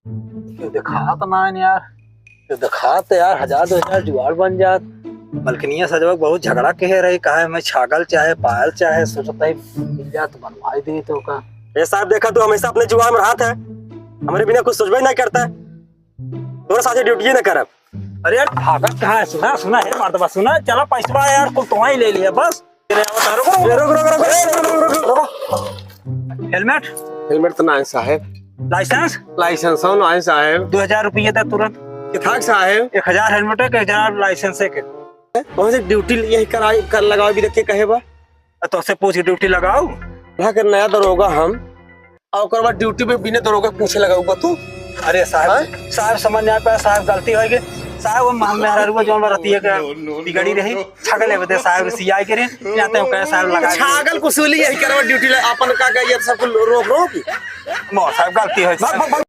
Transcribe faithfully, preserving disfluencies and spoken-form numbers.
क्यों देखात ना है यार? क्यों देखात यार, हजार दो हजार जुगाड़ बन जात। मलकिनिया सजवा बहुत झगड़ा कहे रही, कहा मैं छागल चाहे पायल चाहे, सोचत ही मिल जात बनवाई दे तो का। ए साहब, देखा तू हमेशा अपने जुगाड़ में रहत है, हमरे बिना कुछ सोचबे नहीं करता है। तोरा साथे ड्यूटी ना करब। अरे यार, भागत कहाँ है? सुना, सुना, हे मर्दबा, सुना, चला पैसवा यार, कुल तो ही ले लिया बस। रुको, रुको, रुको, रुको, रुको, रुको। हेलमेट? हेलमेट तो ना है साहेब। लाइसेंस? लाइसेंस हो ना है साहेब। दो हजार रुपये दे तुरंत। के थाक साहेब? एक हजार हेलमेट है, एक हजार लाइसेंस है के। वहाँ से ड्यूटी यही कराई, कर लगाओ भी देख के कहे बा। तो से पूछ के ड्यूटी लगाओ। यहाँ के नया दरोगा हम, और ओकर बाद ड्यूटी में बिना दरोगा के पूछे लगाऊ बा तू। अरे साहब, हाँ? साहब समझ ना पाए, साहब गलती हो गई। साहब वो हम मेहरारू जौन रतिया के बिगड़ी रही, छागल है बदे साहब सियाई के रे, या तो कहे साहब लगा दे। छागल कुसूली यही करवा ड्यूटी ले, अपन का का ये सब कुल रोक रोक। मो साहब गलती हो गई।